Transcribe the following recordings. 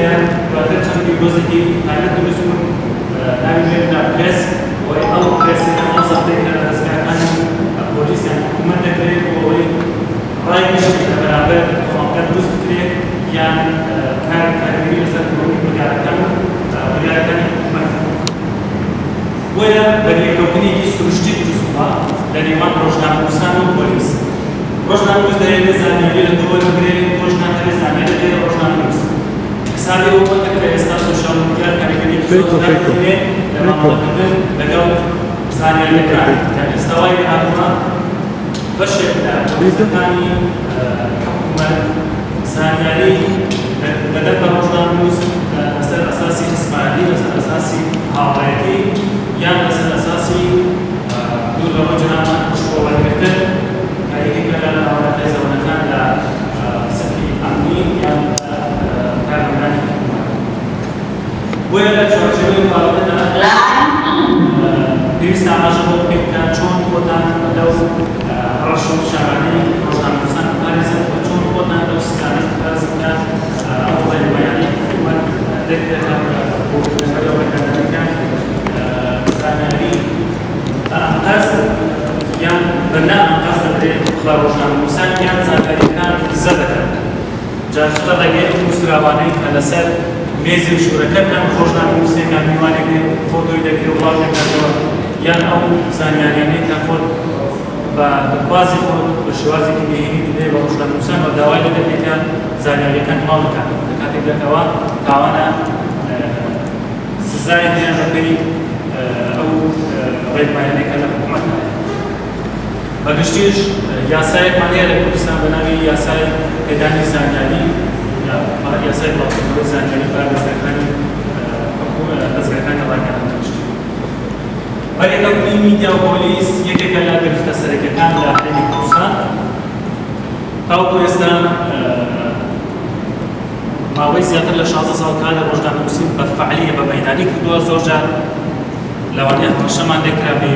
هەیە، دواتر چەند بیردۆزێکی تایبەت دروست بوون ناوی لێنرا پرێس، بۆیە ئەو پرێسە یان ئەو زەختەی کە لە دەزگاکانی پۆلیس یان حکوومەت دەکرێت بۆ ئەوەی ڕای گشتی لە بەرامبەر کۆمەڵگە دروست بکرێت یان کار کاریگەری لەسەر مرۆڤی بڕیارەکان و بڕیارەکانی حکوومەت. بۆیە بەریەککەوتنێکی سروشتی دروست بووە لە نێوان ڕۆژنامەنووسان و پۆلیس. ڕۆژنامەنووس دەیەوێت زانیاری لە تۆ وەربگرێت، تۆش ناتەوێت زانیاری بدەیت بە ڕۆژنامەنووس. حسابی ئەوە مەکە کە ئێستا سۆشیال میدیا کاریگەرییەکی زۆر خراپی هەیە لە مامەڵەکردن لەگەڵ زانیارییەکان. یان ئێستا وای لێهاتووە بەشێک لە پۆلیسەکانی حکومەت زانیاری دەدەن بە ڕۆژنامەنووس لەسەر ئەساسی خزمایەتی، لەسەر ئەساسی هاوڕێیەتی یان لەسەر ئەساسی دوور لە ڕووی جەنابمان پشتخۆوەرگرتن کە یەکێکە لە تاوانە قێزەونەکان لە سەفی ئەمنی یان کارمەندانی حکومەت. بۆیە لە چوارچێوەی ئەم بابەتەدا پێویستە ئاماژە بەوە بکەین کە چۆن خۆتان لەو هەڕەشە و فشارانەی ڕۆژنامەنووسان بپارێزن و چۆن خۆتان لەو سزانەش بپارێزن کە ئەو ڕێنمایانەی حکوومەت دەریدەکات بۆ گرتنەبەری ئەو ڕێکارانەی کە زانیاری بە ئەنقەست یان بە نائەنقەست دەدرێت بە ڕۆژنامەنووسان یان زانیارییەکان دزە دەکەن. جا چ لە ڕێگەی ئەو نووسراوانەی کە لەسەر مێزی ژوورەکەتان ڕۆژنامەنووسێک یان میوانێک دێت فۆتۆی دەگرێ و بڵاوی دەکاتەوە یان ئەو زانیاریانەی کە خۆت بە دڵخوازی خۆت بە شێوازێکی نهێنی دەدەی بە ڕۆژنامەنووسان و داوای لێ دەکەی کە زانیارییەکان بڵاو نەکاتەوە لە کاتێکدا کە ئەوە تاوانە سزای هەیە بەپێی ئەو ڕێنمایانەی کە لە حکوومەت هەیە. بە گشتیش یاسایەکمان هەیە لە کوردستان بە ناوی یاسای پێدانی زانیاری یا یاسای بڵاوکردنەوەی زانیاری بە دەزگاکانی دەزگاکانی ڕاگەیاندنی گشتی. بەرێکەوتنی میدیا و پۆلیس یەکێکە لە گرفتە سەرەکیەکان لە هەرێمی کوردستان. تاوەکو ئێستا ماوەی زیاتر لە 16 ساڵ کاری ڕۆژنامەنووسیم بە فەعلیە بە مەیدانی کردووە زۆرجار لەوانەیە هەڕەشەمان لێکرابێ،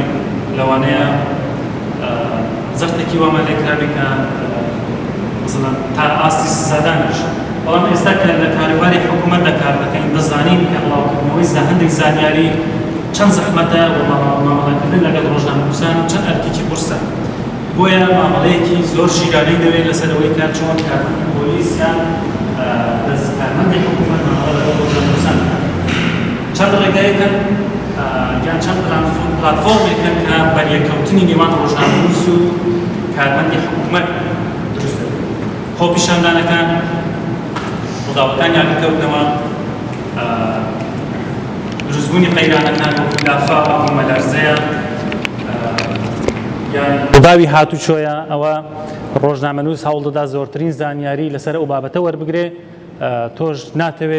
لەوانەیە زەختێکی وامان لێکرابێ کە مەسەلەن تا ئاستی سزادانیش. بەڵام ئێستا کە لە کاروباری حکوومەتدا کار دەکەین دەزانین کە بڵاوکردنەوەی هەندێک زانیاری چەند زەحمەتە و مامەڵەکردن لەگەڵ ڕۆژنامەنووسان چەند ئەرکێکی قورسە. بۆیە مامەڵەیەکی زۆر ژیرانەی دەوێت لەسەر ئەوەی کە چۆن کارمەندی پۆلیس یان دەست کارمەندی حکوومەت مامەڵە لەگەڵ ڕۆژنامەنووسان بکات. چەند ڕێگایەکن یان چەند پلاتفۆرمێکن کە بەریەککەوتنی نێوان ڕۆژنامەنووس و کارمەندی حکوومەت دروست دەبێت. خۆپیشاندانەکان، ڕووداوەکانی ئاگرکەوتنەوە، دروستبوونی قەیرانەکان وەکو لافاو، بوومەلەرزەیە یان ڕووداوی هاتوچۆیە، ئەوە ڕۆژنامەنووس هەوڵدەدا زۆرترین زانیاری لەسەر ئەو بابەتە وەربگرێ. تۆش ناتەوێ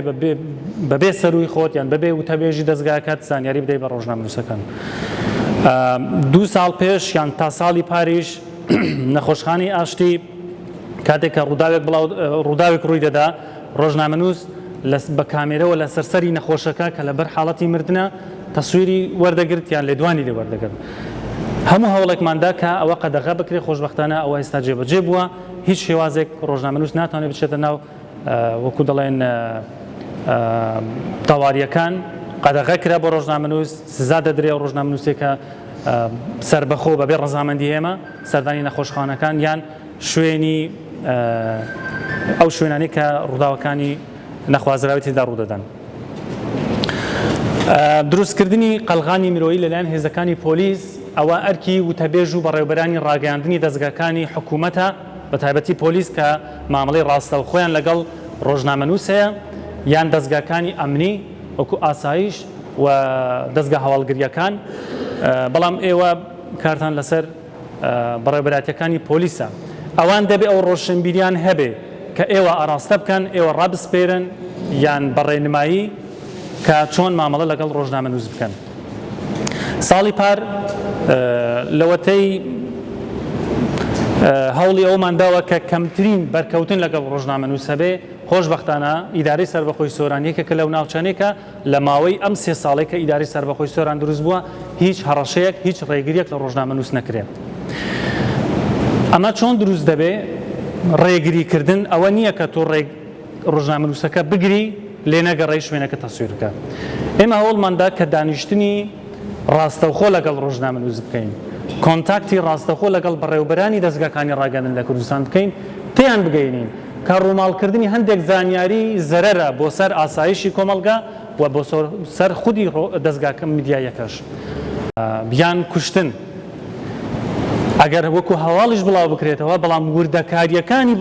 بەبێ سەرووی خۆت یان بەبێ وتەبێژی دەزگاکەت زانیاری بدەیت بە ڕۆژنامەنووسەکان. دوو ساڵ پێش یان تا ساڵی پاریش نەخۆشخانەی ئاشتی کاتێک کە ڕووداوێک بڵاو ڕووداوێک ڕووی دەدا ڕۆژنامەنووس بە کامێرەوە لەسەر سەری نەخۆشەکە کە لەبەر حاڵەتی مردنە تەسویری وەردەگرت یان لێدوانی لێ وەردەگرت. هەموو هەوڵێکماندا کە ئەوە قەدەغە بکرێت خۆشبەختانە ئەوە ئێستا جێبەجێ بووە. هیچ شێوازێک ڕۆژنامەنووس ناتوانێت بچێتە ناو وەکو دەڵێن تەواریەکان قەدەغە کرا بۆ ڕۆژنامەنووس سزا دەدرێ و ڕۆژنامەنووسێکە سربەخۆ بەبێ ڕەزامەندی ئێمە سەردانی نەخۆشخانەکان یان شوێنی ئەو شوێنانی کە ڕووداوەکانی نەخوازراوی تێدا ڕوودەدەن. دروستکردنی قەڵغانی مرۆیی لەلایەن هێزەکانی پۆلیس، ئەوە ئەرکی وتەبێژ و بەڕێوەبەرانی ڕاگەیاندنی دەزگاکانی حکوومەتە، بەتایبەتی پۆلیس کە مامەڵەی ڕاستەوخۆیان لەگەڵ ڕۆژنامەنووس هەیە، یان دەزگاکانی ئەمنی وەکو ئاسایش و دەزگا هەواڵگرییەکان، بەڵام ئێوە کارتان لەسەر بەڕێوەبەرایەتیەکانی پۆلیسە ئەوان دەبێ ئەو ڕۆشنبیریان هەبێ کە ئێوە ئاراستە بکەن ئێوە ڕابسپێرن یان بە ڕێنمایی کە چۆن مامەڵە لەگەڵ ڕۆژنامەنووس بکەن ساڵی پار لەوەتەی هەوڵی ئەومان داوە کە کەمترین بەرکەوتن لەگەڵ ڕۆژنامەنووس هەبێ خۆشبەختانە ئیدارەی سەربەخۆی سۆران یەکێکە لەو ناوچانەی کە لە ماوەی ئەم سێ ساڵەی کە ئیدارەی سەربەخۆی سۆران دروست بووە هیچ هەڕەشەیەک هیچ ڕێگریەک لە ڕۆژنامەنووس نەکرێ. ئەمە چۆن دروست دەبێ؟ ڕێگری کردن ئەوە نییە کە تۆ ڕۆژنامەنووسەکە بگری. لێ نەگەڕێی شوێنەکە تەسویر بکە. ئێمە هەوڵماندا کە دانیشتنی ڕاستەوخۆ لەگەڵ ڕۆژنامەنووس بکەین، کۆنتاکتی ڕاستەوخۆ لەگەڵ بەڕێوبەرانی دەزگاکانی ڕاگەیاندن لە کوردستان بکەین، تێیان بگەینین کە ڕووماڵکردنی هەندێک زانیاری زەرەرە بۆ سەر ئاسایشی کۆمەڵگا و بۆ سەر خودی دەزگا میدیاییەکەش. یان کوشتن ئەگەر وەکو هەواڵیش بڵاو بکرێتەوە، بەڵام وردەکارییەکانی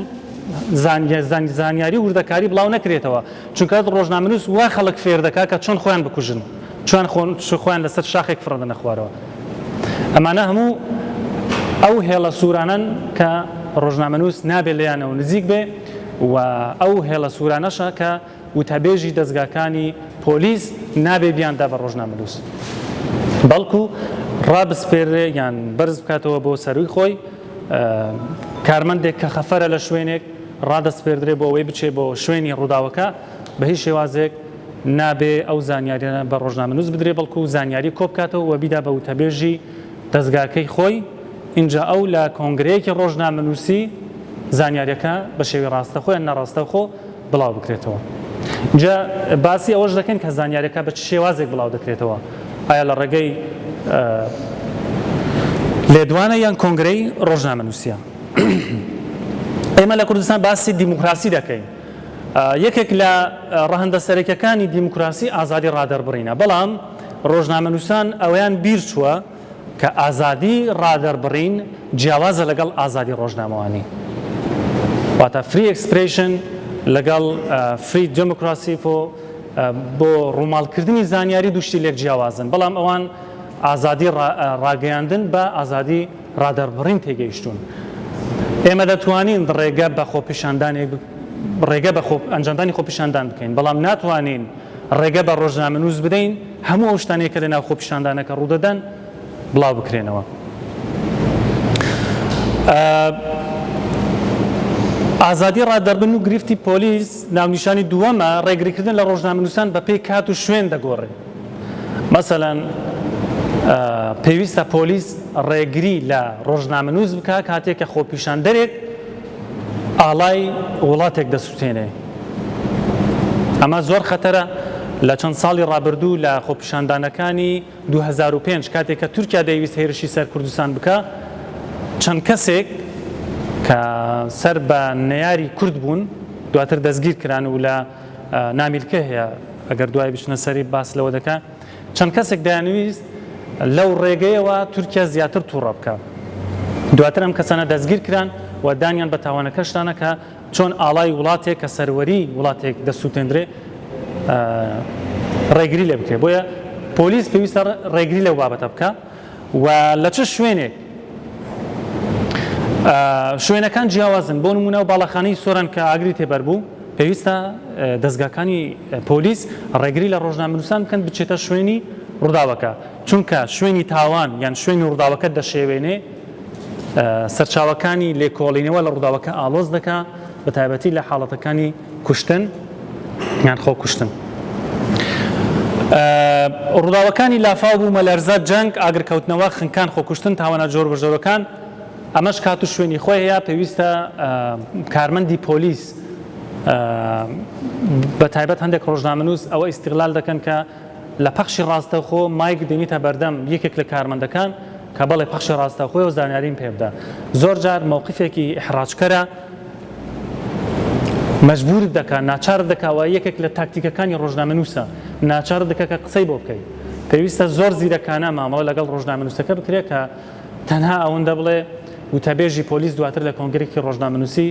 زانیاری و وردەکاری بڵاو نەکرێتەوە، چونکە ڕۆژنامەنووس وا خەڵک فێر دەکات کە چۆن خۆیان بکوژن، چۆن خۆیان لەسەر شاخێک فڕێدەنە خوارەوە. ئەمانە هەموو ئەو هێڵە سوورانەن کە ڕۆژنامەنووس نابێ لێیانەوە نزیک بێ و ئەو هێڵە سوورانەشە کە وتەبێژی دەزگاکانی پۆلیس نابێ بیاندا بە ڕۆژنامەنووس بەڵکو ڕابسپێرێ یان بەرز بکاتەوە بۆ سەرووی خۆی کارمەندێک کە خەفەرە لە شوێنێک ڕادەسپێردرێ بۆ ئەوەی بچێ بۆ شوێنی ڕووداوەکە بە هیچ شێوازێک نابێ ئەو زانیاریانە بە ڕۆژنامەنووس بدرێ بەڵکو زانیاری کۆبکاتەوە و بیدا بە وتەبێژی دەزگاکەی خۆی ئینجا ئەو لە کۆنگرەیەکی ڕۆژنامەنووسی زانیاریەکە بە شێوەی ڕاستەخۆ یان ناڕاستەوخۆ بڵاو بکرێتەوە. جا باسی ئەوەش دەکەین کە زانیاریەکە بە چ شێوازێک بڵاو دەکرێتەوە، ئایا لە ڕێگەی لێدوانە یان کۆنگرەی ڕۆژنامەنووسیە. ئێمە لە کوردستان باسی دیموکراسی دەکەین. یەکێک لە ڕەهەندە سەرەکیەکانی دیموکراسی ئازادی ڕادەربڕینە، بەڵام ڕۆژنامەنووسان ئەوەیان بیر چووە کە ئازادی ڕادەربڕین جیاوازە لەگەڵ ئازادی ڕۆژنامەوانی واتە free expression لەگەڵ free democracy فۆ بۆ ڕووماڵکردنی زانیاری دوو شتی لێک جیاوازن بەڵام ئەوان ئازادی ڕاگەیاندن بە ئازادی ڕادەربڕین تێگەیشتوون ئێمە دەتوانین ڕێگە بە خۆپیشاندانێک ڕێگە بە ئەنجامدانی خۆپیشاندان بکەین بەڵام ناتوانین ڕێگە بە ڕۆژنامەنووس بدەین هەموو ئەو شتانەی کە لەناو خۆپیشاندانەکە ڕوودەدەن بڵاو بکرێنەوە. ئازادی ڕادەربن و گرفتی پۆلیس ناونیشانی دووەمە ڕێگریکردن لە ڕۆژنامەنووسان بەپێی کات و شوێن دەگۆڕێ. مەسەلەن پێویستە پۆلیس ڕێگری لە ڕۆژنامەنووس بکا کاتێک کە خۆپیشاندەرێک ئاڵای وڵاتێک دەسوتێنێ. ئەمە زۆر خەتەرە، لە چەند ساڵی ڕابردوو لە خۆپیشاندانەکانی 2005 کاتێک کە تورکیا دەیویست هێرشی سەر کوردستان بکا چەند کەسێک کە سەر بە نەیاری کورد بوون دواتر دەستگیر کران و لە نامیلکە هەیە ئەگەر دوای بچنە سەری باس لەوە دەکا چەند کەسێک دەیانویست لەو ڕێگەیەوە تورکیا زیاتر تووڕە بکا دواتر ئەم کەسانە دەستگیر کران و دانیان بە تاوانەکەشدانە کە چۆن ئاڵای وڵاتێک کە سەروەری وڵاتێک دەسووتێندرێ ڕێگری لێ بکرێ بۆیە پۆلیس پێویستە ڕێگری لەو بابەتە بکە و لە چ شوێنێک شوێنەکان جیاوازن بۆ نمونە و باڵەخانەی سۆران کە ئاگری تێبەر بوو پێویستە دەستگاکانی پۆلیس ڕێگری لە ڕۆژنامەنووسان بکەن بچێتە شوێنی ڕووداوەکە چونکە شوێنی تاوان یان شوێنی ڕووداوەکە دەشێوێنێ سەرچاوەکانی لێکۆڵینەوە لە ڕووداوەکە ئاڵۆز دەکا بە تایبەتی لە حاڵەتەکانی کوشتن یان خۆکوشتن. ڕووداوەکانی لافاو، بوومەلەرزە، جەنگ، ئاگرکەوتنەوە، خنکان، خۆکوشتن، تاوانە جۆربەجۆرەکان، ئەمەش کات و شوێنی خۆی هەیە، پێویستە کارمەندی پۆلیس بە تایبەت هەندێک ڕۆژنامەنووس ئەوە ئیستیغلال دەکەن کە لە پەخشی ڕاستەوخۆ مایک دێنیتە بەردەم یەکێک لە کارمەندەکان کە بەڵێ پەخشی ڕاستەوخۆیە و زانیاریم پێ بدە زۆر جار مەوقفێکی ئیحراجکەرە مەجبورت دەکا ناچارت دەکا و یەکێک لە تاکتیکەکانی ڕۆژنامەنووسە ناچارت دەکا کە قسەی بۆ بکەی پێویستە زۆر زیرەکانە مامەڵە لەگەڵ ڕۆژنامەنووسەکە بکرێت کە تەنها ئەوەندە بڵێ وتەبێژی پۆلیس دواتر لە کۆنگرێکی ڕۆژنامەنووسی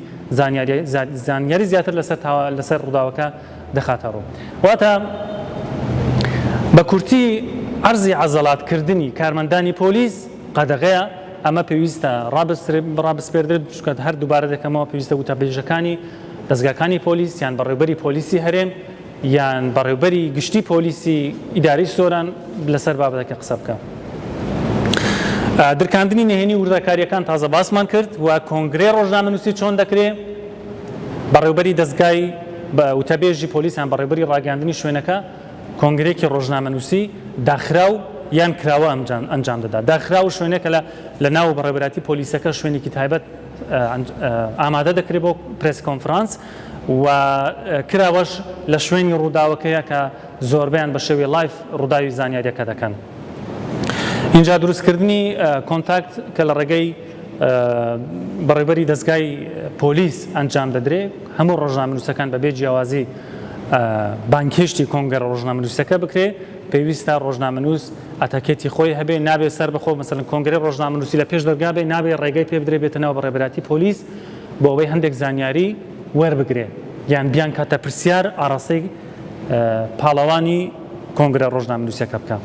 زانیاری زیاتر لەسەر لەسەر ڕووداوەکە دەخاتە ڕوو. واتە بە کورتی عەرزی عەزەڵات کردنی کارمەندانی پۆلیس قەدەغەیە، ئەمە پێویستە ڕابسپێردرێت، چونکە هەر دووبارە دەکەمەوە پێویستە وتەبێژەکانی دەزگاکانی پۆلیس یان بەڕێوبەری پۆلیسی هەرێم یان بەڕێوبەری گشتی پۆلیسی ئیدارەی سۆران لەسەر بابەتەکە قسە بکە. درکاندنی نهێنی وردەکاریەکان تازە باسمان کرد و کۆنگرەی ڕۆژنامەنووسی چۆن دەکرێ بەڕێوبەری دەزگای بە وتەبێژی پۆلیس یان بەڕێوبەری ڕاگەیاندنی شوێنەکە کۆنگرەیەکی ڕۆژنامەنووسی داخراو یان کراوە ئەنجام دەدات. داخراو شوێنێکە لە لە ناو بەڕێوبەرایەتی پۆلیسەکە شوێنێکی تایبەت ئامادە دەکرێت بۆ press conference. و کراوەش لە شوێنی ڕووداوەکەیە کە زۆربەیان بە شێوەی live ڕووداوی زانیاریەکە دەکەن. ئینجا دروستکردنی contact کە لە ڕێگەی بەڕێوبەری دەزگای پۆلیس ئەنجام دەدرێ، هەموو ڕۆژنامەنووسەکان بەبێ جیاوازی بانگهێشتی کۆنگرە ڕۆژنامەنووسەکە بکرێ، پێویستە ڕۆژنامەنووس ئەتەکێتی خۆی هەبێ، نابێ سەر بەخۆ مەسەلەن کۆنگرەی ڕۆژنامەنووسی لە پێش دەرگا بێ، نابێ ڕێگەی پێ بدرێ بێتە ناو بەڕێوەبەرایەتی پۆلیس بۆ ئەوەی هەندێک زانیاری وەربگرێ یان بیانکاتە پرسیار ئاڕاستەی پاڵەوانی کۆنگرە ڕۆژنامەنووسەکە بکا.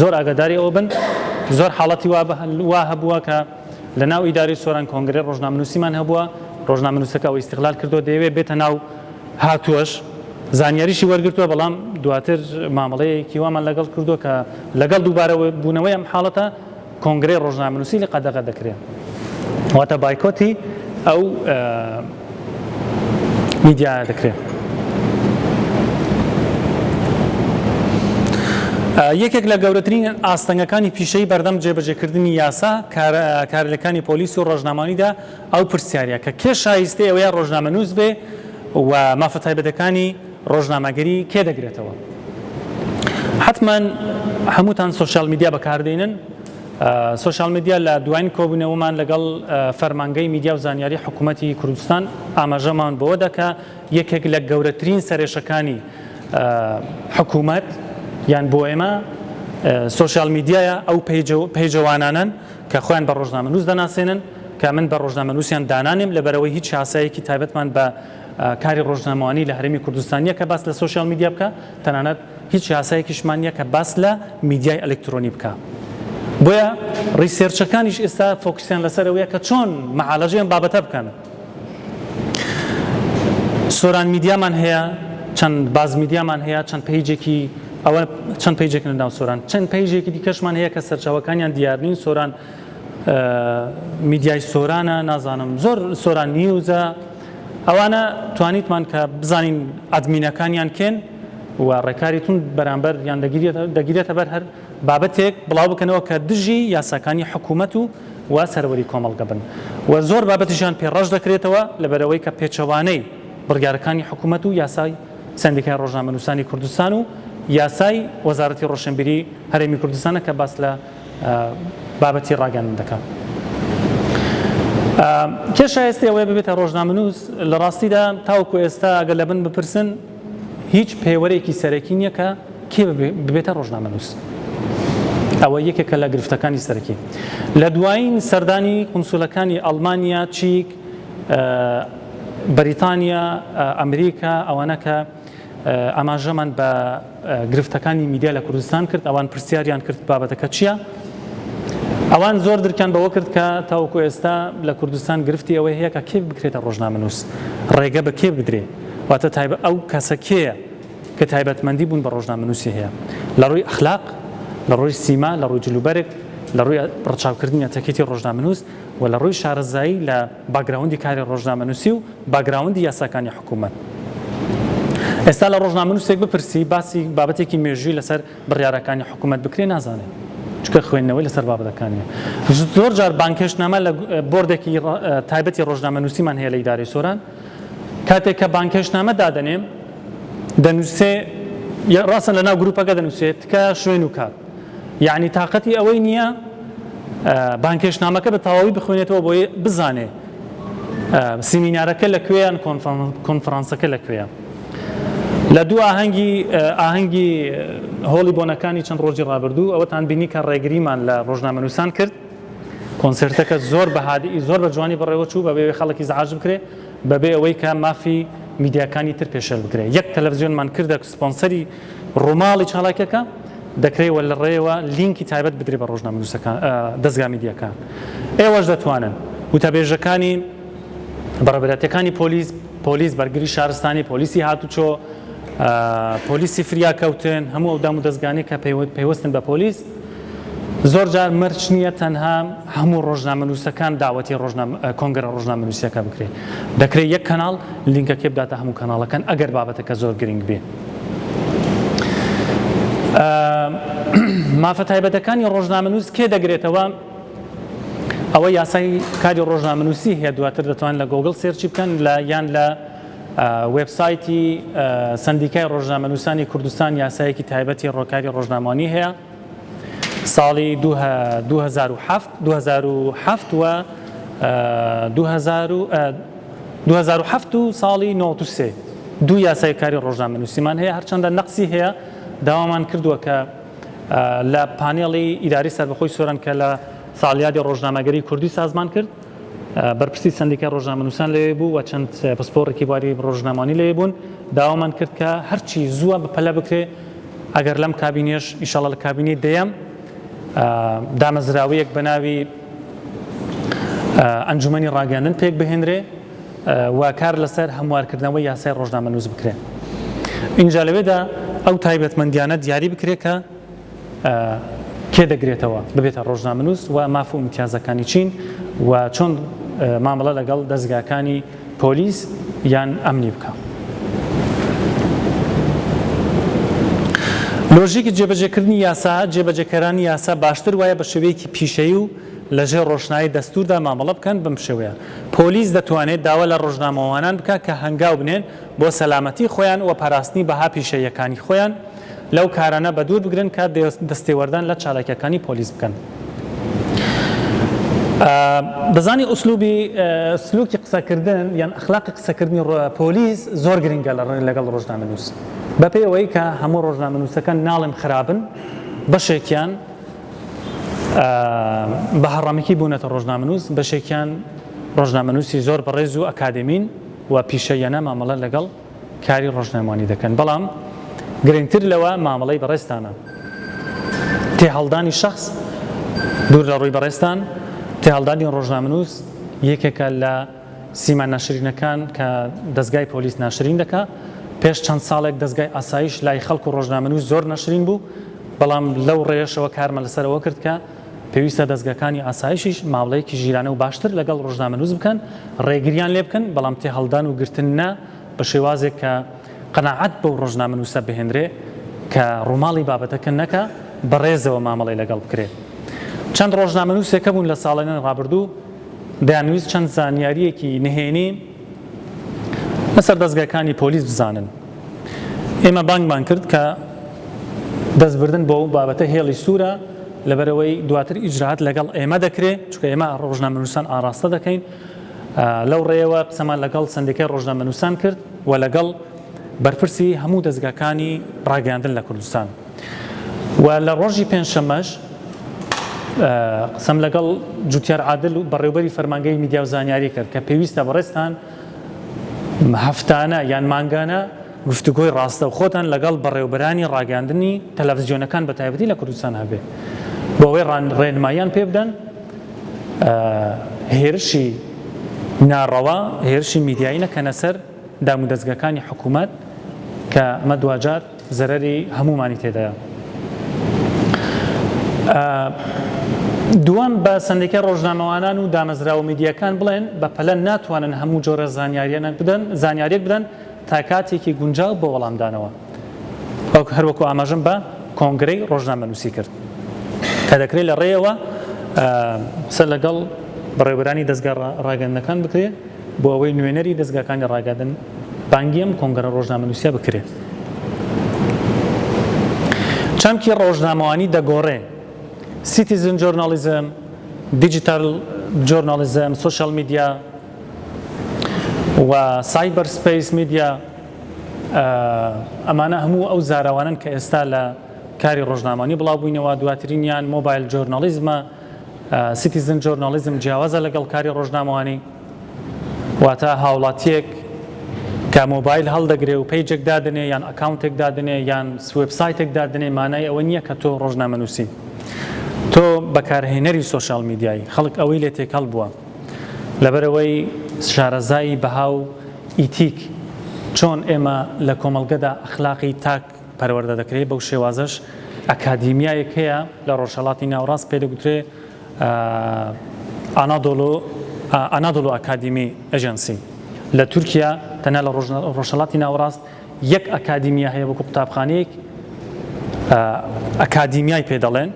زۆر ئاگاداری ئەوە بن زۆر حاڵەتی وا هەبووە کە لە ناو ئیدارەی سۆران کۆنگرەی ڕۆژنامەنووسیمان هەبووە، ڕۆژنامەنووسەکە ئەوە ئیستغلال کردووە دەیەوێت بێتە ناو هاتووەش زانیاریشی وەرگرتووە، بەڵام دواتر مامەڵەیەکی وامان لەگەڵ کردووە کە لەگەڵ دووبارە بوونەوەی ئەم حاڵەتە کۆنگرەی ڕۆژنامەنووسی لێ قەدەغە دەکرێت، واتە بایکۆتی ئەو میدیایە دەکرێت. یەکێک لە گەورەترین ئاستەنگەکانی پیشەیی بەردەم جێبەجێکردنی یاسا کارلەکانی پۆلیس و ڕۆژنامەوانیدا ئەو پرسیارە کە کێ شایستەی ئەوەیە ڕۆژنامەنووس بێ و مافە تایبەتەکانی ڕۆژنامەگەری کێ دەگرێتەوە؟ حەتمەن هەمووتان سۆشیال میدیا بەکاردێنن. سۆشیال میدیا لە دواین کۆبوونەوەمان لەگەڵ فەرمانگەی میدیا و زانیاری حکوومەتی کوردستان ئاماژەمان بەوە دەکا یەکێک لە گەورەترین سەرێشەکانی حکوومەت یان بۆ ئێمە سۆشیال میدیایە ئەو پەیجەوانانەن کە خۆیان بە ڕۆژنامەنووس دەناسێنن کە من بە ڕۆژنامەنووسیان دانانێم لەبەرئەوەی هیچ یاسایەکی تایبەتمان بە کاری ڕۆژنامەوانی لە هەرێمی کوردستان نییە کە باس لە سۆشیال میدیا بکا تەنانەت هیچ یاسایەکیشمان نییە کە باس لە میدیای ئەلکترۆنی بکا بۆیە research ەکانیش ئێستا focus یان لەسەر ئەوەیە کە چۆن معالەجەی ئەم بابەتە بکەن. سۆران میدیامان هەیە، چەند باز میدیامان هەیە، چەند page ێکی ئەوە چەند page ێک لە ناو سۆران، چەند page ێکی دیکەشمان هەیە کە سەرچاوەکانیان دیار نین، سۆران میدیای سۆرانە، نازانم زۆر سۆران نیوزە، ئەوانە توانیتمان کە بزانین ئەدمینەکانیان کێن و ڕێکاری توند بەرامبەر یان دەگیرێتە بەر هەر بابەتێک بڵاو بکەنەوە کە دژی یاساکانی حکوومەت و و سەروەری کۆمەڵگە بن و زۆر بابەتیشیان پێ ڕەش دەکرێتەوە لەبەرئەوەی کە پێچەوانەی بڕیارەکانی حکوومەت و یاسای سەندیکای ڕۆژنامەنووسانی کوردستان و یاسای وەزارەتی ڕۆشنبیری هەرێمی کوردستانە کە باس لە بابەتی ڕاگەیاندن دەکات. کێ شایستەی ئەوەیە ببێتە ڕۆژنامەنووس؟ لە ڕاستیدا تاوەکو ئێستا ئەگەر لە من بپرسن هیچ پێوەرێکی سەرەکی نییە کە کێ ببێتە ڕۆژنامەنووس. ئەوە یەکێکە لە گرفتەکانی سەرەکی. لە دوایین سەردانی قونسولەکانی ئەڵمانیا، چیک، بەریتانیا، ئەمریکا ئەوانە کە ئاماژەمان بە گرفتەکانی میدیا لە کوردستان کرد، ئەوان پرسیاریان کرد بابەتەکە چییە؟ ئەوان زۆر درکیان بەوە کرد کە تاوەکو ئێستا لە کوردستان گرفتی ئەوەی هەیە کە کێ بکرێتە ڕۆژنامەنووس، ڕێگە بە کێ بدرێ، واتە تایبەت ئەو کەسە کێیە کە تایبەتمەندی بوون بە ڕۆژنامەنووسی هەیە لە ڕووی ئەخلاق، لە ڕووی سیما، لە ڕووی جلوبەرگ، لە ڕووی ڕەچاوکردنی ئەتەکێتی ڕۆژنامەنووس و لە ڕووی شارەزایی لە background ی کاری ڕۆژنامەنووسی و background ی یاساکانی حکوومەت. ئێستا لە ڕۆژنامەنووسێک بپرسی باسی بابەتێکی مێژووی لەسەر بڕیارەکانی حکوومەت بکرێ نازانێ چونکە خوێندنەوەی لەسەر بابەتەکان نییە. زۆر جار بانگهێشتنامە لە بۆردێکی تایبەتی ڕۆژنامەنووسیمان هەیە لە ئیدارەی سۆران کاتێک کە بانگهێشتنامە دادەنێم دەنووسێ ڕاستە لەناو گروپەکە دەنووسێت تکایە شوێن و کات یعنی تاقەتی ئەوەی نییە بانگهێشتنامەکە بە تەواوی بخوێنێتەوە بۆی بزانێ سیمینارەکە لە کوێ یان کۆنفرانسەکە لە کوێیە. لە دوو ئاهەنگی ئاهەنگی هۆڵی بۆنەکانی چەند ڕۆژی ڕابردوو ئەوەتان بینی کە ڕێگریمان لە ڕۆژنامەنووسان کرد. کۆنسێرتەکە زۆر بە هادئی زۆر بە جوانی بەڕێوە چوو بەبێ ئەوەی خەڵک ئیزعاج بکرێ بەبێ ئەوەی کە مافی میدیاکانی تر پێشێل بکرێ. یەک تەلەفزیۆنمان کردە سپۆنسەری ڕووماڵی چالاکیەکە دەکرێ و لە ڕێیەوە لینکی تایبەت بدرێ بە ڕۆژنامەنووسەکان دەزگا میدیاکان. ئێوەش دەتوانن وتەبێژەکانی بەڕێوەبەرایەتیەکانی پۆلیس، پۆلیس بەرگری شارستانی، پۆلیسی هاتوچۆ، پۆلیسی فریاکەوتن، هەموو ئەو دام و دەزگانەی کە پەیوەستن بە پۆلیس، زۆر جار مەرج نییە تەنها هەموو ڕۆژنامەنووسەکان داوەتی کۆنگرە ڕۆژنامەنووسیەکە بکرێت. دەکرێت یەک کەناڵ لینکەکەی بداتە هەموو کەناڵەکان ئەگەر بابەتەکە زۆر گرنگ بێ. مافە تایبەتەکانی ڕۆژنامەنووس کێ دەگرێتەوە؟ ئەوە یاسای کاری ڕۆژنامەنووسی هەیە دواتر دەتوان لە گۆگڵ search ی بکەن لە یان لە وێبسایتی سەندیکای ڕۆژنامەنووسانی کوردستان یاسایەکی تایبەتی ڕۆکاری ڕۆژنامەوانی هەیە ساڵی 2007 2007 و 2007 و ساڵی 93 دوو یاسای کاری ڕۆژنامەنووسیمان هەیە، هەرچەندە نەقسی هەیە، داوامان کردووە کە لە پانێڵی ئیداری سەربەخۆی سۆران کە لە ساڵیادی ڕۆژنامەگەری کوردی سازمان کرد، بەرپرسی سەندیکای ڕۆژنامەنووسان لەوێ بوو و چەند پسپۆڕێکی بواری ڕۆژنامەوانی لەوێ بوون، داوامان کرد کە هەرچی زووە بەپەلە بکرێ، ئەگەر لەم کابینەیەش ئیشەڵا لە کابینەی دەیەم دامەزراوەیەک بە ناوی ئەنجومەنی ڕاگەیاندن پێک بهێنرێ و کار لەسەر هەموارکردنەوەی یاسای ڕۆژنامەنووس بکرێ. ئینجا لەوێدا ئەو تایبەتمەندیانە دیاری بکرێ کە کێ دەگرێتەوە ببێتە ڕۆژنامەنووس و ماف و ئیمتیازەکانی چین و چۆن مامەڵە لەگەڵ دەزگاکانی پۆلیس یان ئەمنی بکا. لۆژیکی جێبەجێکردنی یاسا، جێبەجێکەرانی یاسا باشتر وایە بە شێوەیەکی پیشەیی و لەژێر ڕۆشنایی دەستووردا مامەڵە بکەن، بەم شێوەیە پۆلیس دەتوانێت داوا لە ڕۆژنامەوانان بکات کە هەنگاو بنێن بۆ سەلامەتی خۆیان و پاراستنی بەها پیشەییەکانی خۆیان لەو کارانە بەدوور بگرن کە دەستێوەردان لە چالاکییەکانی پۆلیس بکەن. دەزانی ئوسلوبی سلوکی قسەکردن یان ئەخلاقی قسەکردنی پۆلیس زۆر گرنگە لەگەڵ ڕۆژنامەنووس. بەپێی ئەوەی کە هەموو ڕۆژنامەنووسەکان ناڵێم خراپن، بەشێکیان بە هەڕەمەکی بوونەتە ڕۆژنامەنووس، بەشێکیان ڕۆژنامەنووسی زۆر بەڕێز و ئەکادێمین و پیشەییانە مامەڵە لەگەڵ کاری ڕۆژنامەوانی دەکەن، بەڵام گرنگتر لەوە مامەڵەی بەڕێزتانە. تێهەڵدانی شەخس دوور لە ڕووی بەڕێزتان، تێهەڵدانی ڕۆژنامەنووس یەکێکە لە سیما ناشرینەکان کە دەزگای پۆلیس ناشرین دەکا، پێش چەند ساڵێک دەزگای ئاسایش لای خەڵک و ڕۆژنامەنووس زۆر ناشرین بوو، بەڵام لەو ڕێیەشەوە کارمە لەسەر ئەوە کرد کە پێویستە دەزگاکانی ئاسایشیش مامڵەیەکی ژیرانە و باشتر لەگەڵ ڕۆژنامەنووس بکەن، ڕێگریان لێ بکەن، بەڵام تێهەڵدان و گرتن نا بە شێوازێک کە قەناعەت بەو ڕۆژنامەنووسە بهێنرێ کە ڕووماڵی بابەتەکە نەکا، بە ڕێزەوە مامەڵەی لەگەڵ بکرێ. چەند ڕۆژنامەنووسێک هەبوون لە ساڵانی ڕابردوو دەیانویست چەند زانیارییەکی نهێنی لەسەر دەزگاکانی پۆلیس بزانن. ئێمە بانگمان کرد کە دەستبردن بۆ ئەو بابەتە هێڵی سوورە، لەبەرئەوەی دواتر ئیجرائات لەگەڵ ئێمە دەکرێ، چونکە ئێمە ڕۆژنامەنووسان ئاڕاستە دەکەین. لەو ڕێیەوە قسەمان لەگەڵ سەندیکای ڕۆژنامەنووسان کرد و لەگەڵ بەرپرسی هەموو دەزگاکانی ڕاگەیاندن لە کوردستان و لە ڕۆژی پێنجشەممەش قسەم لەگەڵ جوتیار عادل و بەڕێوبەری فەرمانگەی میدیا و زانیاری کرد کە پێویستە بەڕێزتان هەفتانە یان مانگانە گفتوگۆی ڕاستەوخۆتان لەگەڵ بەڕێوبەرانی ڕاگەیاندنی تەلەفزیۆنەکان بە تایبەتی لە کوردستان هەبێ بۆ ئەوەی ڕێنماییان پێ بدەن هێرشی ناڕەوا هێرشی میدیایی نەکەنە سەر دامودەزگاکانی حکوومەت کە ئەمە دواجار زەرەری هەموومانی تێدایە. دووەم، بە سەندیکای ڕۆژنامەوانان و دامەزراوە میدیاکان بڵێن بە پەلە ناتوانن هەموو جۆرە زانیاریانە بدەن زانیاریەک بدەن تا کاتێکی گونجاو بۆ وەڵامدانەوە. هەروەکو ئاماژەم بە کۆنگرەی ڕۆژنامەنووسی کرد کە دەکرێت لە ڕێیەوە قسە لەگەڵ بەڕێوەبەرانی دەزگا ڕاگەیاندنەکان بکرێت بۆ ئەوەی نوێنەری دەزگاکانی ڕاگەیاندن بانگی ئەم کۆنگرە ڕۆژنامەنووسیە بکرێت. چەمکی ڕۆژنامەوانی دەگۆڕێ، citizen journalism، digital journalism، social media و cyberspace media، ئەمانە هەموو ئەو زاراوانەن کە ئێستا لە کاری ڕۆژنامەوانی بڵاو بووینەوە، دواترینیان mobile journalism ە، citizen journalism جیاوازە لەگەڵ کاری ڕۆژنامەوانی، واتە هاوڵاتیەک کە مۆبایل هەڵدەگرێ و page ێک دادەنێ یان account ێک دادەنێ یان وێبسایتێک دادەنێ مانای ئەوە نییە کە تۆ ڕۆژنامەنووسی، تۆ بەکارهێنەری social media ی، خەڵک ئەوەی لێ تێکەڵ بووە لەبەرئەوەی شارەزای بەها و ئیتیک چۆن ئێمە لە کۆمەڵگەدا ئەخلاقی تاک پەروەردە دەکرێت بەو شێوازەش ئەکادیمیایەک هەیە لە ڕۆژهەڵاتی ناوەڕاست پێ دەگوترێ ئانادۆلۆ Anadolu Academy Agency لە تورکیا تەنها لە ڕۆژهەڵاتی ناوەڕاست یەک ئەکادیمیا هەیە وەکو قوتابخانەیەک ئەکادیمیای پێ دەڵێن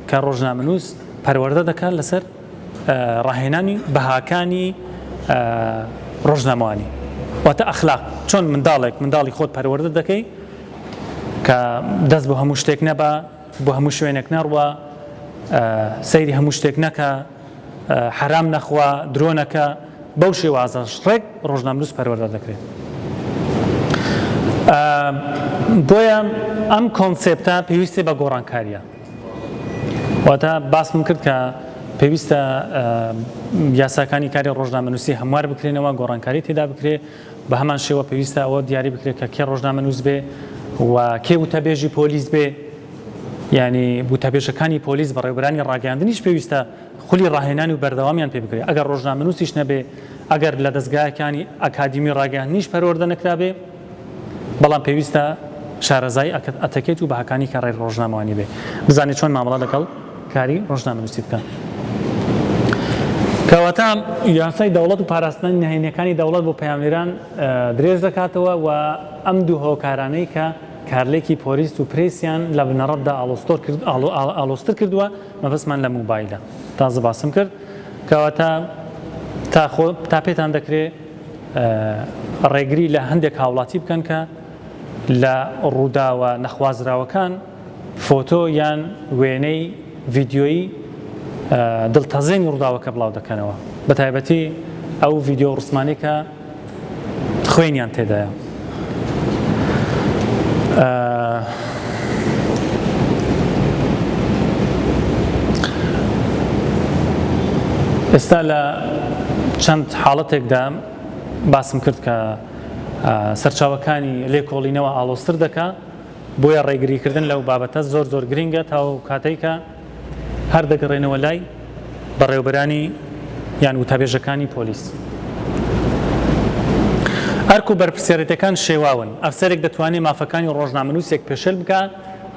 کە ڕۆژنامەنووس پەروەردە دەکات لەسەر ڕاهێنانی بەهاکانی ڕۆژنامەوانی. واتە ئەخلاق چۆن منداڵێک منداڵی خۆت پەروەردە دەکەی کە دەست بۆ هەموو شتێک نەبا بۆ هەموو شوێنێک نەڕوا سەیری هەموو شتێک نەکە حەرام نەخوا درۆ نەکە بەو شێوازەش ڕێک ڕۆژنامەنووس پەروەردە دەکرێت. بۆیە ئەم کۆنسێپتە پێویستی بە گۆڕانکاریە. واتە باسم کرد کە پێویستە یاساکانی کاری ڕۆژنامەنووسی هەموار بکرێنەوە، گۆڕانکاری تێدا بکرێ، بە هەمان شێوە پێویستە ئەوە دیاری بکرێت کە کێ ڕۆژنامەنووس بێ و کێ وتەبێژی پۆلیس بێ، یانی وتەبێژەکانی پۆلیس بەڕێوبەرانی ڕاگەیاندنیش پێویستە خولی ڕاهێنان و بەردەوامیان پێ بکرێ، ئەگەر ڕۆژنامەنووسیش نەبێ، ئەگەر لە دەزگاکانی ئەکادیمی ڕاگەیاندنیش پەروەردە نەکرابێ، بەڵام پێویستە شارەزای ئەتەکێت و بەهاکانی کارای ڕۆژنامەوانی بێ، بزانێ چۆن مامەڵە لەگەڵ کاری ڕۆژنامەنووسی بکا. کەواتە یاسای دەوڵەت و پاراستنی نهێنیەکانی دەوڵەت بۆ پەیامنێران درێژ دەکاتەوە و ئەم دوو هۆکارانەی کە کارلێکی پۆلیس و پرێسیان لە بنەڕەتدا ئاڵۆزتر کردووە، مەبەستمان لە موبایلە تازە باسم کرد. کەواتە تا خۆ تا پێتان دەکرێ ڕێگری لە هەندێک هاوڵاتی بکەن کە لە ڕووداوە نەخوازراوەکان فۆتۆ یان وێنەی ڤیدیۆیی دڵتەزێنی ڕووداوەکە بڵاو دەکەنەوە بە تایبەتی ئەو ڤیدیۆ ڕسمانەی کە خوێنیان تێدایە. ئێستا لە چەند حاڵەتێکدا باسم کرد کە سەرچاوەکانی لێکۆڵینەوە ئاڵۆزتر دەکا بۆیە ڕێگریکردن لەو بابەتە زۆر زۆر گرینگە تاوەکو کاتەی کە هەر دەگەڕێنەوە لای بەڕێوبەرانی یان وتەبێژەکانی پۆلیس. ئەرک و بەرپرسیارێتیەکان شێواون، ئەفسەرێک دەتوانێ مافەکانی ڕۆژنامەنووسێک پێشێل بکا،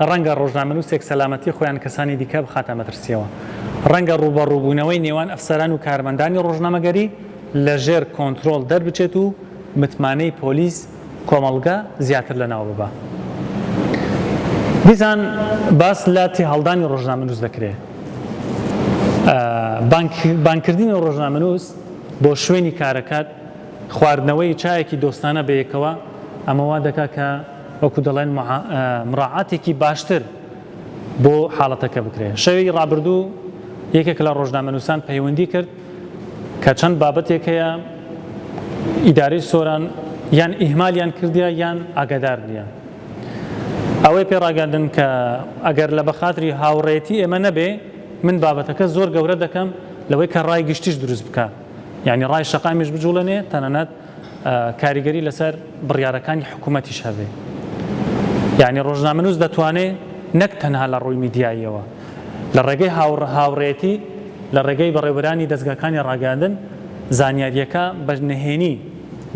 ڕەنگە ڕۆژنامەنووسێک سەلامەتی خۆیان کەسانی دیکە بخاتە مەترسیەوە. ڕەنگە ڕووبەڕووبوونەوەی نێوان ئەفسەران و کارمەندانی ڕۆژنامەگەری لە ژێر کۆنترۆڵ دەربچێت و متمانەی پۆلیس کۆمەڵگە زیاتر لەناو ببا. دیسان باس لە تێهەڵدانی ڕۆژنامەنووس دەکرێ. بانگکردنی ڕۆژنامەنووس بۆ شوێنی کارەکەت، خواردنەوەی چایەکی دۆستانە بەیەکەوە، ئەمە وا دەکا کە وەکو دەڵێن مراعاتێکی باشتر بۆ حاڵەتەکە بکرێ. شەوی ڕابردوو یەکێک لە ڕۆژنامەنووسان پەیوەندی کرد کە چەند بابەتێک هەیە ئیدارەی سۆران یان ئیهمالیان کردیە یان ئاگادار نییە. ئەوەی پێ ڕاگەاندن کە ئەگەر لە بەخاتری هاوڕێیەتی ئێمە نەبێ من بابەتەکە زۆر گەورە دەکەم لەوەی کە ڕای گشتیش دروست بکا یانی ڕای شەقامیش بجوڵێنێ تەنانەت کاریگەری لەسەر بڕیارەکانی حکوومەتیش هەبێ یانی ڕۆژنامەنووس دەتوانێ نەک تەنها لە ڕووی میدیاییەوە لە ڕێگەی هاوڕێیەتی لە ڕێگەی بەڕێوبەرانی دەزگاکانی ڕاگەیاندن زانیارییەکە بە نهێنی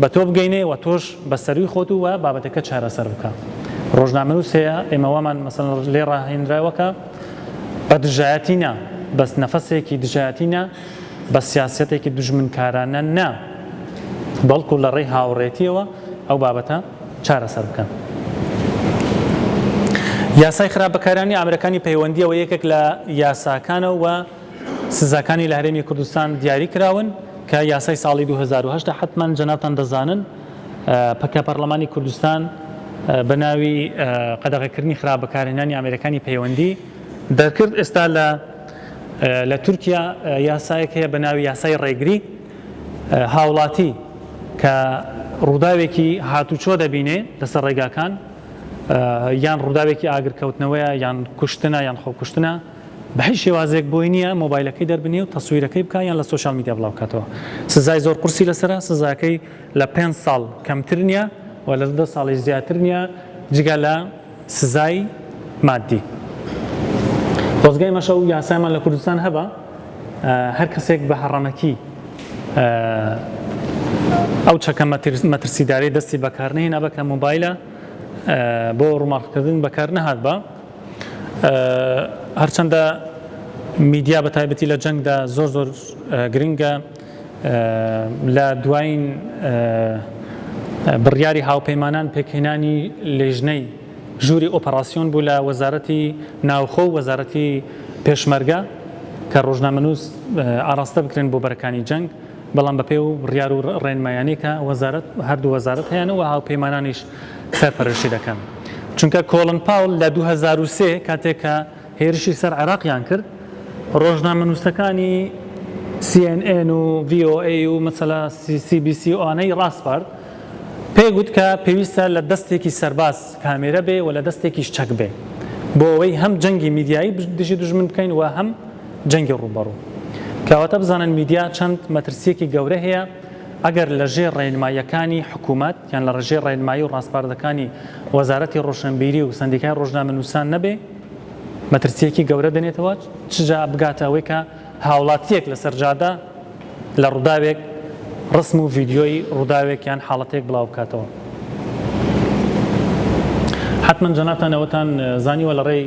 بە تۆ بگەینێ و تۆش بە سەرووی خۆت و بابەتەکە چارەسەر بکە. ڕۆژنامەنووس هەیە ئێمە وامان مەسەلەن لێ ڕاهێنراوە کە بە دژایەتی نا، بەس نەفەسێکی دژایەتی نا، بە سیاسەتێکی دوژمنکارانە نا، بەڵکو لە ڕێی هاوڕێتیەوە ئەو بابەتە چارەسەر بکەن. یاسای خراپ بەکارهێنانی ئامرەکانی پەیوەندیەوە یەکێک لە یاساکانە و سزاکانی لە هەرێمی کوردستان دیاری کراون کە یاسای ساڵی 2008 حەتمەن جەنابتان دەزانن کە پەرلەمانی کوردستان بە ناوی قەدەغەکردنی خراپ بەکارهێنانی ئامێرەکانی پەیوەندی دەرکرد ئێستا لە لە تورکیا یاسایەک هەیە بە ناوی یاسای ڕێگری هاوڵاتی کە ڕووداوێکی هاتوچۆ دەبینێ لەسەر ڕێگاکان یان ڕووداوێکی ئاگرکەوتنەوەیە یان کوشتنە یان خۆکوشتنە بە هیچ شێوازێک بۆی نییە مۆبایلەکەی دەربنێ و تەسویرەکەی بکا یان لە social media بڵاو بکاتەوە سزای زۆر قورسی لەسەرە سزاکەی لە پێنج ساڵ کەمتر نییە و لە دە ساڵیش زیاتر نییە جگە لە سزای مادی. خۆزگە ئێمەش ئەو یاسایەمان لە کوردستان هەبا هەر کەسێک بە هەڕەمەکی ئەو چەکە مەترسیدارەی دەستی بەکار نەهێنابا کە مۆبایلە بۆ ڕووماڵکردن بەکار نەهاتبا هەرچەندە میدیا بە تایبەتی لە جەنگدا زۆر زۆر گرنگە لە دوایین بڕیاری هاوپەیمانان پێکهێنانی لێژنەی ژووری ئۆپەراسیۆن بوو لە وەزارەتی ناوخۆ و وەزارەتی پێشمەرگە کە ڕۆژنامەنووس ئاراستە بکرێن بۆ بەرەکانی جەنگ. بەڵام بەپێی و بڕیار و ڕێنمایانەی کە وەزارەت هەردوو وەزارەت هەیانە و هاوپەیمانانیش سەرپەرشتی دەکەن. چونکە کۆڵن پاوڵ لە 2003 کاتێک کە هێرشی سەر عێراقیان کرد ڕۆژنامەنووسەکانی CNN و VOA و مەسەلا CBC و ئەوانەی ڕاسپارد پێی گوت کە پێویستە لە دەستێکی سەرباز کامێرە بێ و لە دەستێکیش چەک بێ بۆ ئەوەی هەم جەنگی میدیایی دژی دوژمن بکەین و هەم جەنگی ڕووبەڕوو. کەواتە بزانن میدیا چەند مەترسییەکی گەورە هەیە ئەگەر لە ژێر ڕێنماییەکانی حکوومەت یان لە ڕژێر ڕێنمایی و ڕاسپاردەکانی وەزارەتی ڕۆشنبیری و سەندیکای ڕۆژنامەنووسان نەبێ مەترسییەکی گەورە دەنێتەوە چ جا بگاتە ئەوەی کە هاوڵاتییەک لەسەر جادە لە ڕووداوێک ڕسم و ڤیدیۆی ڕووداوێک یان حاڵەتێک بڵاو بکاتەوە. حەتمەن جەنابتان ئەوەتان زانیوە لە ڕێی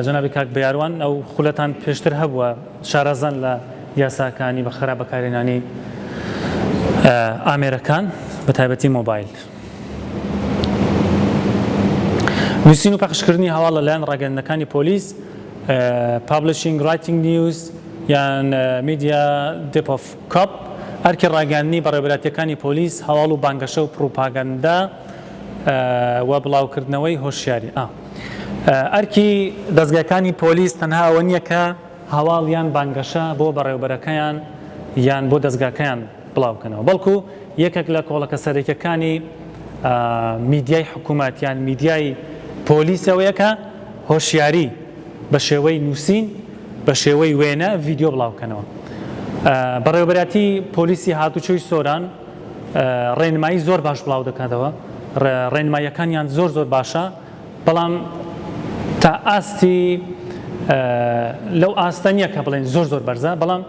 جەنابی کاک بەیاروان ئەو خولەتان پێشتر هەبووە شارەزان لە یاساکانی بە خراپ بەکارهێنانی ئامێرەکان بە تایبەتی مۆبایل. نووسین و پەخشکردنی هەواڵ لەلایەن ڕاگەیاندنەکانی پۆلیس Publishing Writing News یان Media Dep of Cop ئەرکی ڕاگەیاندنی بەڕێوەبەرایەتییەکانی پۆلیس هەواڵ و بانگەشە و پڕوپاگەندە و بڵاوکردنەوەی هۆشیاری ئا ئەرکی دەزگاکانی پۆلیس تەنها ئەوە نییە کە هەواڵ یان بانگەشە بۆ بەڕێوەبەرەکەیان یان بۆ دەزگاکەیان بڵاو بکەنەوە بەڵکو یەکێک لە کۆڵەکە سەرەکیەکانی میدیای حکوومەت یان میدیای پۆلیس ئەوەیە کە هۆشیاری بە شێوەی نووسین بە شێوەی وێنە ڤیدیۆ بڵاو بکەنەوە. بەڕێوەبەرایەتی پۆلیسی هاتوچۆی سۆران ڕێنمایی زۆر باش بڵاو دەکاتەوە ڕێنماییەکانیان زۆر زۆر باشە بەڵام تا ئاستی لەو ئاستە نییە کە بڵێن زۆر زۆر بەرزە بەڵام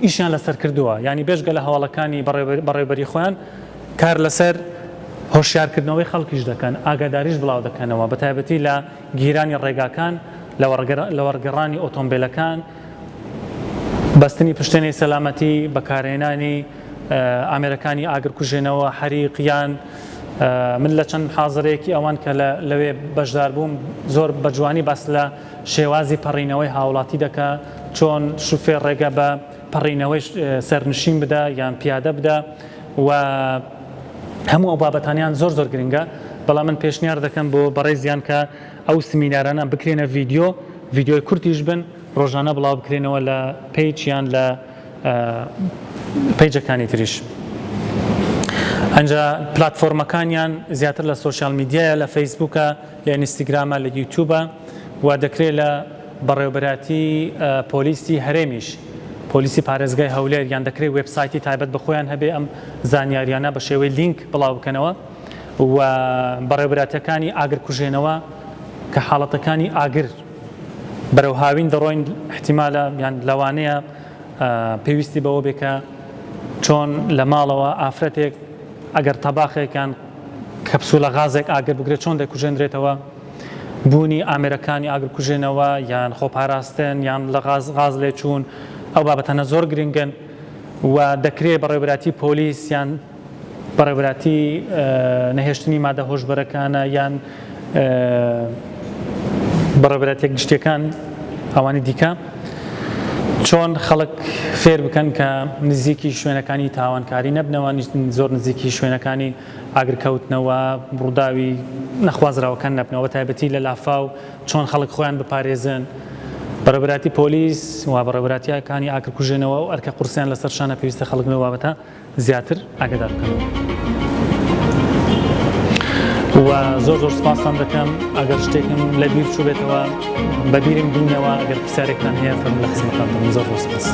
ئیشیان لەسەر کردووە یانی بێژگە لە هەواڵەکانی بەڕێوەبەری خۆیان کار لەسەر هۆشیارکردنەوەی خەڵکیش دەکەن ئاگاداریش بڵاو دەکەنەوە بە تایبەتی لە گیرانی ڕێگاکان لە وەرگەڕانی ئۆتۆمبیلەکان بەستنی پشتێنەی سەلامەتی بەکارهێنانی ئامێرەکانی ئاگرکوژێنەوە حەریق یان من لە چەند محازەرەیەکی ئەوان کە لەوێ بەشدار بووم زۆر بە جوانی باس لە شێوازی پەڕینەوەی هاوڵاتی دەکا، چۆن شوفێر ڕێگە بە پەڕینەوەی سەرنشین بدا یان پیادە بدا و هەموو ئەو بابەتانیان زۆر زۆر گرنگە، بەڵام من پێشنیار دەکەم بۆ بەڕێزیان کە ئەو سمینارانە بکرێنە ڤیدیۆ، ڤیدیۆی کورتیش بن، ڕۆژانە بڵاو بکرێنەوە لە page یان لە پەیجەکانی تریش. ئەنجا پلاتفۆرمەکانیان زیاتر لە social media یە، لە فەیسبووکە، لە ئینستگرامە، لە یوتیوبە و دەکرێت لە بەڕێوەبەرایەتی پۆلیسی هەرێمیش، پۆلیسی پارێزگای هەولێر، یان دەکرێت وێبسایتی تایبەت بە خۆیان هەبێ ئەم زانیاریانە بە شێوەی لینک بڵاو بکەنەوە و بەڕێوەبەرایەتیەکانی ئاگرکوژێنەوە کە حاڵەتەکانی ئاگر بەرەو هاوین دەڕۆین ئیحتیمالە یان لەوانەیە پێویستی بەوە بێ کە چۆن لە ماڵەوە ئافرەتێک ئەگەر تەباخێک یان کەپسولە غازێک ئاگر بگرێت چۆن دەکوژێنرێتەوە، بوونی ئامێرەکانی ئاگرکوژێنەوە یان خۆپاراستن یان لە غاز غاز لێچوون ئەو بابەتانە زۆر گرنگن و دەکرێت بەڕێوەبەرایەتی پۆلیس یان بەڕێوەبەرایەتی نەهێشتنی مادە هۆشبەرەکانە یان بەڕێوەبەرایەتیە گشتیەکان ئەوانی دیکە چۆن خەڵک فێر بکەن کە نزیکی شوێنەکانی تاوانکاری نەبنەوە زۆر نزیکی شوێنەکانی ئاگرکەوتنەوە ڕووداوی نەخوازراوەکان نەبنەوە تایبەتی لە لافاو چۆن خەڵک خۆیان بپارێزن بەڕێوەبەرایەتی پۆلیس و بەڕێوەبەرایەتیەکانی ئاگرکوژێنەوە و ئەرکە قورسیان لەسەر شانە پێویستە خەڵک لەو بابەتە زیاتر ئاگادار بکەنەوە و زۆر زۆر سپاستان دەکەم ئەگەر شتێکم لە بیر چووبێتەوە بە بیرم بینەوە ئەگەر پرسیارێکتان هەیە فەرموو لە خزمەتتان دەبم زۆر زۆر سپاس.